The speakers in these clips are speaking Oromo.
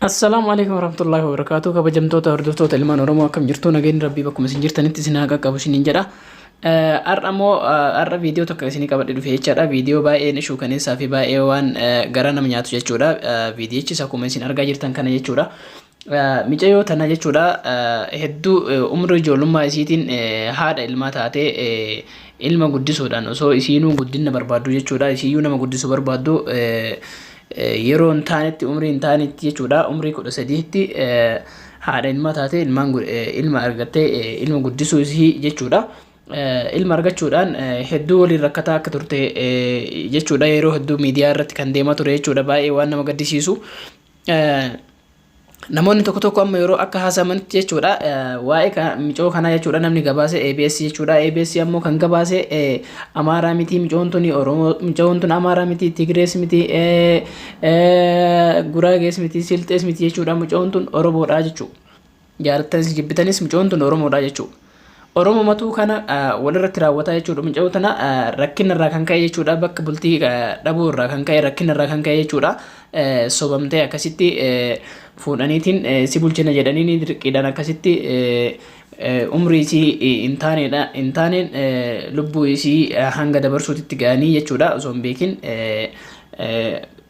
Assalaamu alaikum warahmatullahi wabarakatuh. Kabajamtoota hordoftoota ilmaan Oromoo, akkam jirtu? Nageenyi Rabbii bakkuma isin jirtanitti isin haa qaqqabu isiniin jedha. Har'a immoo har'a viidiyoo tokko isinii qabadhe dhufe jechaadha. Viidiyoo baay'ee shuukaneessaa fi baay'ee waan garaa nama nyaatu jechuudha. Viidiyichis akkuma isin argaa jirtan kana jechuudha. Micayoo tana jechuudha, hedduu umrii ijoollummaa isiitiin haadha ilmaa taatee ilma guddisuudhaan, osoo isiinuu guddina barbaaddu jechuudha. Isiiyyuu nama guddisuu barbaaddu, yeroo hin taanetti, umrii hin taanetti jechuudha, umrii 13tti haadha ilmaa taatee ilmaan ilma argattee ilma guddisuu isii jechuudha. Ilma argachuudhaan hedduu waliin rakkataa akka turte jechuudha, yeroo hedduu miidiyaa irratti kan deemaa ture jechuudha, baay'ee waan nama gaddisiisu. Namoonni tokko tokko amma yeroo akka haasamanitti jechuudha, waa'ee micoo kanaa jechuudha, namni gabaase ABS jechuudha. ABS ammoo kan gabaase Amaaraa miti, micoon tuni Oromoo, micoon tun Amaaraa miti, Tigrees miti, Guraagees miti, Silxees miti jechuudha. Micoon tun Oromoodha jechuudha. Jaalattanis jibbitanis micoon tun Oromoodha jechuudha. Oromoo matuu kana walirratti raawwataa jechuudha. Micoo tana rakkina irraa kan ka'e jechuudha. Bakka bultii dhabuu irraa kan ka'e, rakkina irraa kan ka'e jechuudha. Sobamtee akkasitti fuudhaniitiin si bulchina jedhanii dirqiidhaan akkasitti umrii isii hin taanedha hin taaneen lubbuu isii hanga dabarsuutitti ga'anii jechuudha. Osoo hin beekin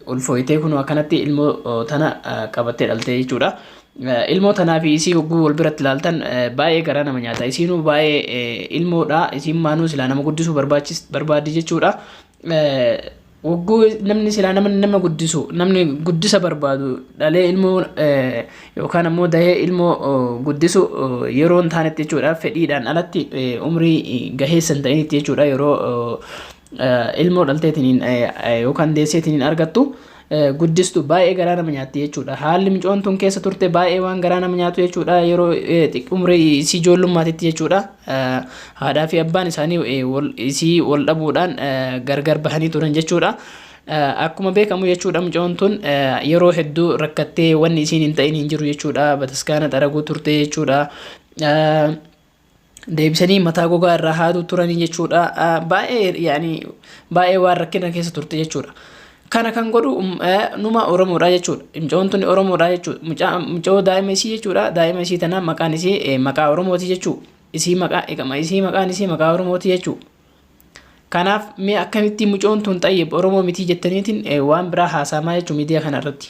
ulfooyitee kunoo akkanatti ilmoo tana qabattee dhaltee jechuudha. Ilmoo tanaa fi isii hogguu wal biratti ilaaltan baay'ee garaa nama nyaata. Isiinuu baay'ee ilmoodha. Isiin maanuu silaa nama guddisuu barbaaddi jechuudha. Hogguu namni silaa nama nama guddisu, namni guddisa barbaadu dhalee ilmoo yookaan ammoo dahee ilmoo guddisu yeroo hin taanetti jechuudha. Fedhiidhaan alatti, umrii gaheessa hin ta'initti jechuudha, yeroo ilmoo dhalteetiin yookaan deesseetiin argattu guddistu baay'ee garaa nama nyaatti jechuudha. Haalli micoon tun keessa turte baay'ee waan garaa nama nyaatu jechuudha. Yeroo umrii isii ijoollummaatitti jechuudha. Haadhaa fi abbaan isaanii isii wal dhabuudhaan gargar bahanii turan jechuudha. Akkuma beekamu jechuudha, micoon tun yeroo hedduu rakkattee wanni isiin hin ta'in hin jiru jechuudha. Bataskaana xaraguu turte jechuudha. Deebisanii mataa gogaa irraa haaduu turanii jechuudha. Baay'ee, yaani, baay'ee waan rakkina keessa turte jechuudha. Kana kan godhu numa Oromoodha jechuudha. Mucoon tun Oromoodha jechuudha. Mucoo daa'ima isii jechuudha. Daa'ima isii tana maqaan isii maqaa Oromooti jechuudha. Isii maqaa isii maqaan isii maqaa Oromooti jechuudha. Kanaaf mee akkamitti mucoon tun xayyib Oromoo mitii jettaniitiin waan biraa haasa'amaa jechuudha miidiyaa kana irratti?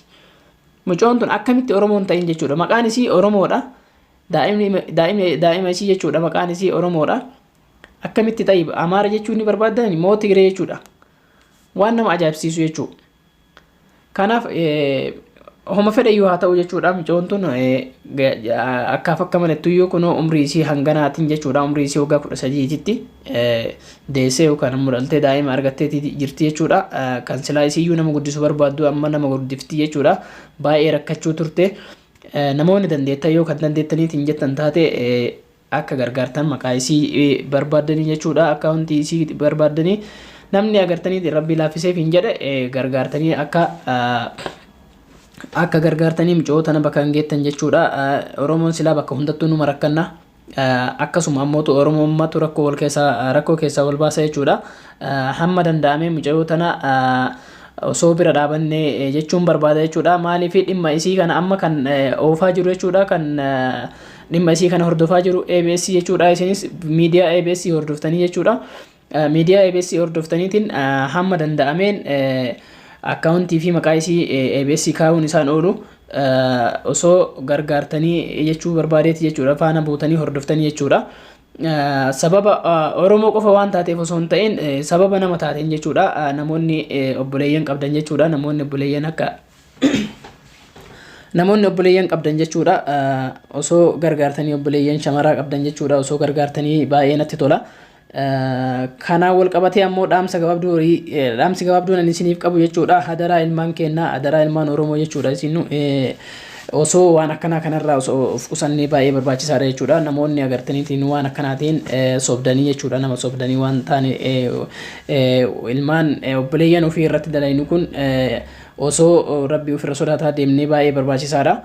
Mucoon tun akkamitti Oromoo hin ta'in jechuudha? Maqaan isii Oromoodha. Daa'imni daa'ima daa'ima isii jechuudha, maqaan isii Oromoodha. Akkamitti xayyib Amaara jechuun ni barbaaddan moo Tigree jechuudha? Waan nama ajaa'ibsiisu jechuudha. Kanaaf homa fedhe iyyuu haa ta'u jechuudha, micoon tun akkaaf akka malettuyyuu kunoo umrii isii hanganaatiin jechuudha, umrii isii waggaa 13tti deessee yookaan immoo dhaltee daa'ima argattee jirti jechuudha. Kan silaa isiiyyuu nama guddisuu barbaaddu amma nama guddifti jechuudha. Baay'ee rakkachuu turte. Namoonni dandeettan, yoo kan dandeettaniitiin jettan taate, akka gargaartan maqaa isii barbaaddanii jechuudha, akkaawuntii isii barbaaddanii, namni agartanii Rabbii laaffiseef hin jedhe gargaartanii, akka gargaartanii mucoo tana bakka hin geettan jechuudha. Oromoon silaa bakka hundattuu numa rakkanna. Akkasuma ammootu Oromommatu rakkoo wal keessaa rakkoo keessaa wal baasa jechuudha. Hamma danda'amee mucayoo tana osoo bira dhaabanne jechuun barbaada jechuudha. Maaliif dhimma isii kana amma kan oofaa jiru jechuudha, kan dhimma isii kana hordofaa jiru ABS jechuudha. Isinis miidiyaa ABS hordoftanii jechuudha. Miidiyaa ABS hordoftaniitiin hamma danda'ameen akkaawuntii fi maqaa isii ABS kaa'uun isaan oolu osoo gargaartanii jechuu barbaadeeti jechuudha. Faana buutanii hordoftanii jechuudha. Sababa Oromoo qofa waan taateef osoo hin ta'in, sababa nama taateen jechuudha. Namoonni obboleeyyan qabdan jechuudha. Namoonni obboleeyyan akka namoonni obboleeyyan qabdan jechuudha, osoo gargaartanii, obboleeyyan shamaraa qabdan jechuudha, osoo gargaartanii baay'ee natti tola. Kanaan wal qabatee ammoo dhaamsa gabaabduu dhaamsi gabaabduun ani isiniif qabu jechuudha. Hadaraa ilmaan keenyaa, hadaraa ilmaan Oromoo jechuudha. Isin osoo waan akkanaa kanarraa osoo of qusannee baay'ee barbaachisaadha jechuudha. Namoonni agartaniitiin waan akkanaatiin sobdanii jechuudha. Nama sobdanii waan taane ilmaan obboleeyyan ofii irratti dalaynu kun osoo Rabbii ofirra sodaataa deemnee baay'ee barbaachisaadha.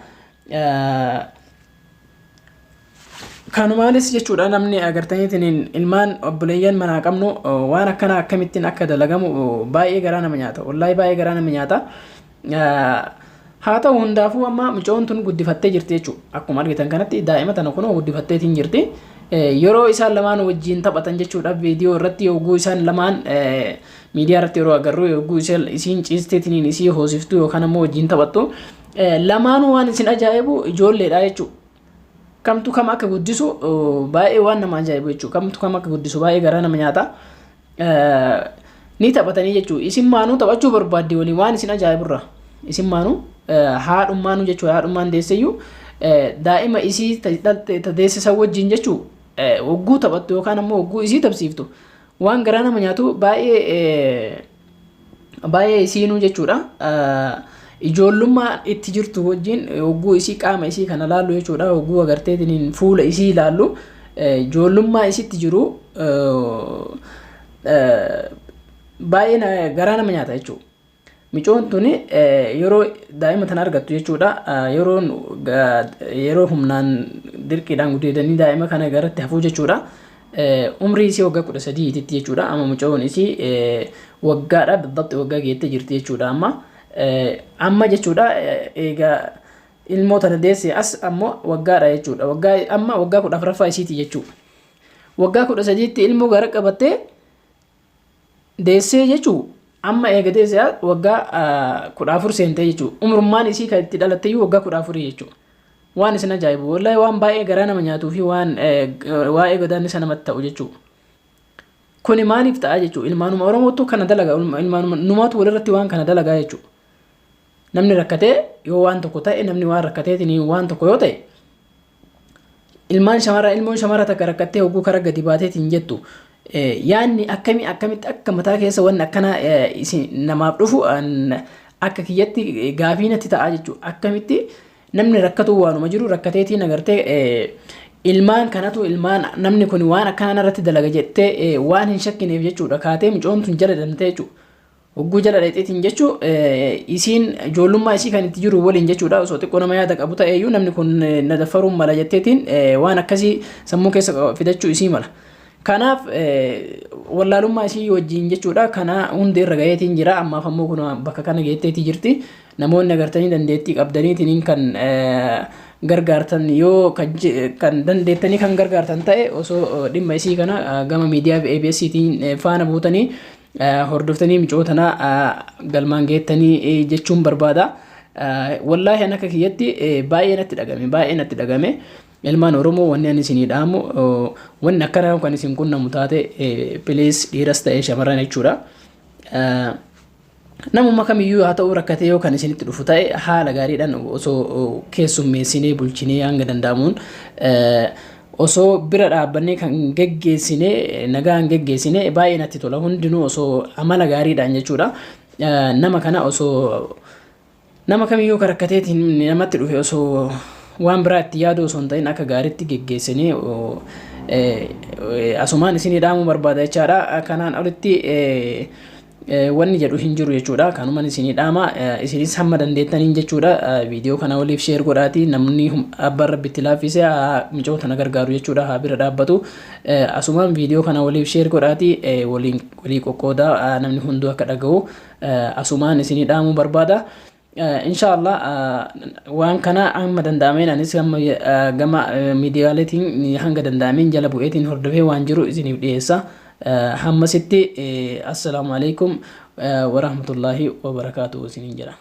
Kanumaanis jechuudha, namni agartaniitiin ilmaan obboleeyyan manaa qabnu waan akkanaa akkamittiin akka dalagamu baay'ee garaa nama nyaata. Wallaahi, baay'ee garaa nama nyaata. Haa ta'u hundaafuu amma mucoon tun guddifattee jirti jechuudha. Akkuma argitan kanatti daa'ima tana kunoo guddifatteetiin jirti. Yeroo isaan lamaan wajjin taphatan jechuudha viidiyoo irratti yogguu isaan lamaan miidiyaa irratti yeroo agarru yogguu isiin ciisteetiin isii hoosiftu yookaan ammoo wajjin taphattu lamaanuu waan isin ajaa'ibu ijoolleedha jechuudha. Kamtu kam akka guddisu baay'ee waan nama ajaa'ibu jechuudha. Kamtu kam akka guddisu baay'ee garaa nama nyaata. Ni taphatanii jechuudha. Isin maanuu taphachuu barbaadde waliin waan isin ajaa'ibirra. Isin maanuu haadhummaanuu jechuudha. Haadhummaan deesseyyuu daa'ima isii deessisan wajjin jechuudha. Hogguu taphattu yookaan ammoo hogguu isii tapsiiftu waan garaa nama nyaatu baay'ee baay'ee isiinuu jechuudha. Ijoollummaa itti jirtu wajjin hogguu isii qaama isii kana laallu jechuudha. Hogguu agarteetiin fuula isii ilaallu ijoollummaa isitti jiru baay'ee garaa nama nyaata jechuudha. Micoon tuni yeroo daa'ima tana argattu jechuudha. Yeroo humnaan dirqiidhaan gudeedanii daa'ima kana garatti hafuu jechuudha. Umrii isii waggaa 13tti jechuudha. Amma mucoon isii waggaadha biddabti waggaa geettee jirti jechuudha amma. Amma jechuudha egaa ilmoo tana deesse as ammoo waggaadha jechuudha. Waggaa amma waggaa 14ffaa isiiti jechuudha. Waggaa 13tti ilmoo gara qabattee deessee jechuu amma eega deessee waggaa 14 seentee jechuudha. Umrummaan isii kan itti dhalatte iyyuu waggaa 14 jechuudha. Waan isin ajaa'ibu wallahi waan baay'ee garaa nama nyaatuu fi waan waa'ee godaannisa namatti ta'u jechuudha. Kuni maaliif ta'a jechuudha. Ilmaanuma Oromootu kana dalaga ilmaanuma numaatu walirratti waan kana dalagaa jechuudha. Namni rakkatee yoo waan tokko ta'e namni waan rakkateetiin waan tokko yoo ta'e ilmaan shamaraa ilmoon shamara takka rakkattee hogguu kara gadi baateetiin jettu yaanni akkamii akkamitti akka mataa keessa wanni akkana isin namaaf dhufu akka kiyyatti gaafii natti ta'a jechuudha. Akkamitti namni rakkatu waanuma jiru rakkateetiin agartee ilmaan kanatu ilmaan namni kun waan akkanaa irratti dalaga jettee waan hin shakkineef jechuudha kaatee mucoon tun jala damtee jechuudha. Hogguu jala dheexeetiin jechuu isiin ijoollummaa isii kan itti jiru waliin jechuudha osoo xiqqoo nama yaada qabu ta'eeyyuu namni kun na daffaruun mala jetteetiin waan akkasii sammuu keessa fidachuu isii mala. Kanaaf wallaalummaa isii wajjin jechuudha kana hundi irra gaheetiin jira ammaaf ammoo kun bakka kana geetteetii jirti. Namoonni agartanii dandeettii qabdaniitiin kan gargaartan yoo kan dandeettanii kan gargaartan ta'e osoo dhimma isii kana gama miidiyaa ABStiin faana buutanii hordoftanii micoo tana galmaan geettanii jechuun barbaada. Wallaahi an akka kiyyatti baay'ee natti dhagame baay'ee natti dhagame. Ilmaan Oromoo wanni ani isinii dhaamu wanni akkanaa kan isin qunnamu taate please dhiiras ta'ee shamarran jechuudha. Namuma kamiyyuu haa ta'u rakkatee yoo kan isinitti dhufu ta'e haala gaariidhaan osoo keessummeessinee bulchinee hanga danda'amuun osoo bira dhaabbannee kan geggeessinee nagaan geggeessinee baay'ee natti tola hundinuu osoo amala gaariidhaan jechuudha. Nama kana osoo nama kamiyyuu kan rakkateetiin namatti dhufe osoo waan biraa itti yaaduu osoo hin ta'in akka gaariitti geggeessinee asumaan isinii dhaamuu barbaada jechaadha. Kanaan olitti wanni jedhu hin jiru jechuudha. Kanumaan isinii dhaama. Isinis hamma dandeettaniin jechuudha. Viidiyoo kana waliif share godhaati. Namni abbaan rabbi itti laaffise haa micoo tana gargaaru jechuudha. Haa bira dhaabbatu. Asumaan viidiyoo kana waliif share godhaati. Waliin walii qoqqoodaa namni hunduu akka dhaga'u asumaan isinii dhaamuu barbaada. Inshaallah waan kana hamma danda'ameen anis hamma gama miidiyaaleetiin hanga danda'ameen jala bu'eetiin hordofee waan jiru isiniif dhiyeessa. Hammasitti assalaamu alaikum warahmatullaahi wabarakaatuhu isiniin jedha.